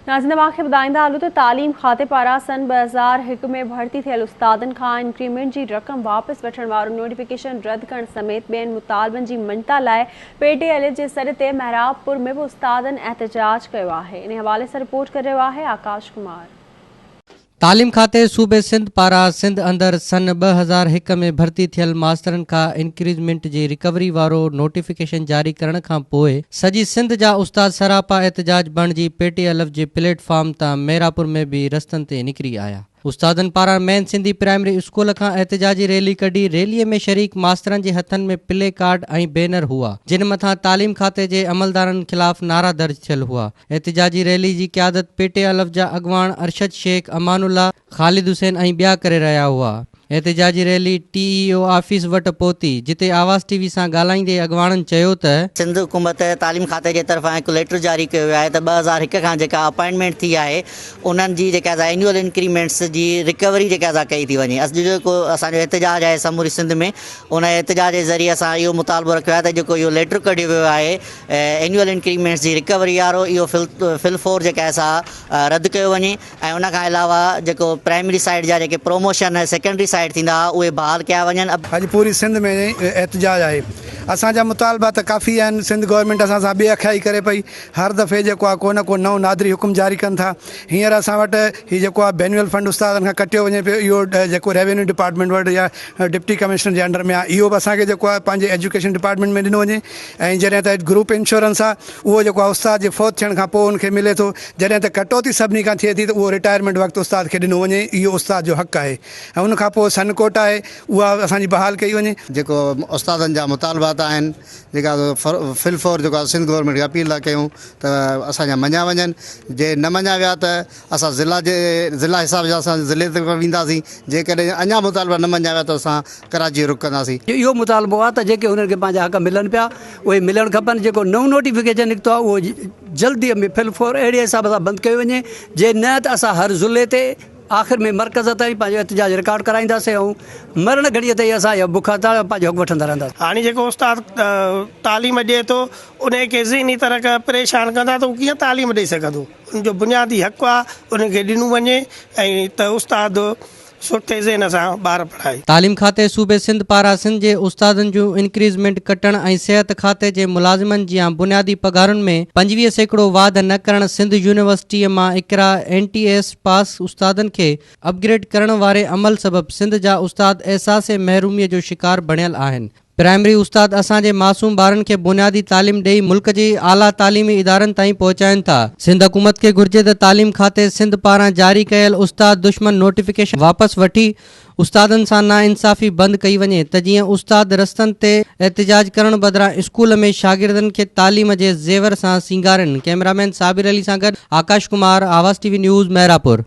ناظرين اوهان کي ٻڌائيندا هلون ته تعليم کاتي پاران سن 2001 ۾ ڀرتي ٿيل استادن کان انڪريمينٽ جي رقم واپس وٺڻ وارو نوٽيفڪيشن رد ڪرڻ سميت ٻين مطالبن جي مڃتا لاء پي ٽي الف جي سڏ تي محرابپور ۾ به استادن احتجاج ڪيو آهي انهي حوالي سان رپورٽ ڪري رهيو آهي آڪاش ڪمار. تعليم کاتي صوبي سنڌ پاران سنڌ اندر سن 2001 ۾ ڀرتي ٿيل ماسترن کان انڪريزمينٽ جي رڪوري وارو نوٽيفڪيشن جاري ڪرڻ کان پوء سڄي سنڌ جا استاد سراپا احتجاج بڻجي پي ٽي الف جي پليٽ فارم تان ميراپور ۾ به رستن تي نڪري آيا. استادن پاران مين سنڌي پرائمري اسڪول کان احتجاجي ريلي ڪڍي ريلي ۾ شريڪ ماسترن جي هٿن ۾ پلي ڪارڊ ۽ بينر هئا جن مٿان تعليم کاتي جي عملدارن خلاف نعرا درج ٿيل هئا. احتجاجي ريلي جي قيادت پي ٽي الف جا اڳواڻ ارشد شيخ، امان الله، خالد حسين ۽ ٻيا ڪري رهيا هئا. احتجاجي ريلي ٽي اي او آفيس وٽ پهتي، جتي آواز ٽي وي سان ڳالهائيندي اڳواڻن چيو ته. سنڌ حڪومت تعليم کاتي جي طرفان هڪ ليٽر جاري ڪيو ويو آهي ته 2001 کان جيڪا اپائنٽمينٽ ٿي آهي انهن جي جيڪا سا اينيول انڪريمينٽس جي رڪوري جيڪا سا ڪئي ٿي وڃي. اڄ جو جيڪو اسان جو احتجاج آهي سموري سنڌ ۾ ان احتجاج جي ذريعي اسان اهو مطالبو رکيو آهي ته جيڪو اهو ليٽر ڪڍيو ويو آهي اينيول انڪريمينٽس جي رڪوري وارو اهو فل فور جيڪا آهي سا رد ڪيو وڃي ۽ ان کان علاوه جيڪو پرائمري سائيڊ جا جيڪي پروموشن سيڪنڊري سائيڊ ٿيندا هئا اهي بحال ڪيا وڃن. اڄ پوري سنڌ ۾ احتجاج آهي اسان جا مطالبا ته ڪافي آهن سنڌ گورنمينٽ اسان سان بي اکيائي ڪري پئي هر دفعي جيڪو آهي ڪو نه ڪو نئون نادري حڪم جاري ڪن ٿا هينئر اسان وٽ هي جيڪو آهي بينوئل فنڊ استادن کان ڪٽيو وڃي پيو اهو جيڪو ريونيو ڊپارٽمينٽ وٽ يا ڊپٽي ڪمشنر جي انڊر ۾ آهي اهو به اسان کي جيڪو آهي پنهنجي ايجوڪيشن ڊپارٽمينٽ ۾ ڏنو وڃي ۽ جڏهن ته گروپ انشورنس آهي اهو جيڪو آهي استاد جي فوت ٿيڻ کان پوء ان کي ملي ٿو جڏهن ته ڪٽوتي سڀني کان ٿئي ٿي ته اهو رٽائرمينٽ وقت استاد کي ڏنو وڃي اهو استاد جو حق آهي ۽ ان کان پوء سن ڪوٽ آهي اها اسان جي بحال ڪئي وڃي. جيڪو استادن جا مطالبات آهن جيڪا فل فور جيڪو سنڌ گورنمينٽ کي اپيل ٿا ڪيون ته اسان جا مڃيا وڃن جي نه مڃيا ويا ته اسان ضلع جي ضلع حساب سان اسان ضلعي تي وينداسين جيڪڏهن اڃا مطالبا نه مڃيا ويا ته اسان ڪراچي جو رخ ڪنداسين. اهو مطالبو آهي ته جيڪي هنن کي پنهنجا حق ملن پيا اهي ملڻ کپن جيڪو نئون نوٽيفڪيشن نڪتو آهي اهو جلدي ۾ فل فور اهڙي حساب سان بند ڪيو وڃي جي نه ته اسان هر ضلعي تي آخر ۾ مرڪز تائين پنهنجو احتجاج رڪارڊ ڪرائينداسين ۽ مرڻ گهڙيء تائين اسان اها بک هڙتال ۽ پنهنجو حق وٺندا رهنداسين. هاڻي جيڪو استاد تعليم ڏئي ٿو انهي کي ذهني طرح کان پريشان ڪندا ته هو ڪيئن تعليم ڏئي سگهندو. ان جو بنيادي حق آ ان کي ڏنو وڃي ۽ ته استاد سٺي ذهن سان ٻار پڙهائي. تعليم کاتي صوبي سنڌ پاران سنڌ جي استادن جون انڪريزمينٽ ڪٽڻ ۽ صحت کاتي جي ملازمن جيان بنيادي پگهارن ۾ 25% واڌ نه ڪرڻ سنڌ يونيورسٽيء مان اقرا اين ٽي ايس پاس استادن کي اپ گريڊ ڪرڻ واري عمل سبب سنڌ جا استاد احساس محروميء جو شڪار بڻيل آهن. پرائمري استاد اسان جي معصوم ٻارن کي بنيادي تعليم ڏئي ملڪ جي اعليٰ تعليمي ادارن تائين پهچائين ٿا. سنڌ حڪومت کي گهرجي ته تعليم کاتي سنڌ پاران جاري ڪيل استاد دشمن نوٽيفڪيشن واپس وٺي استادن سان ناانصافي بند ڪئي وڃي ته جيئن استاد رستن تي احتجاج ڪرڻ بدران اسڪول ۾ شاگردن کي تعليم جي زيور سان سينگارين. ڪئميرامين صابر علي سان گڏ Akash Kumar, Awaz T V news, Mehrabpur.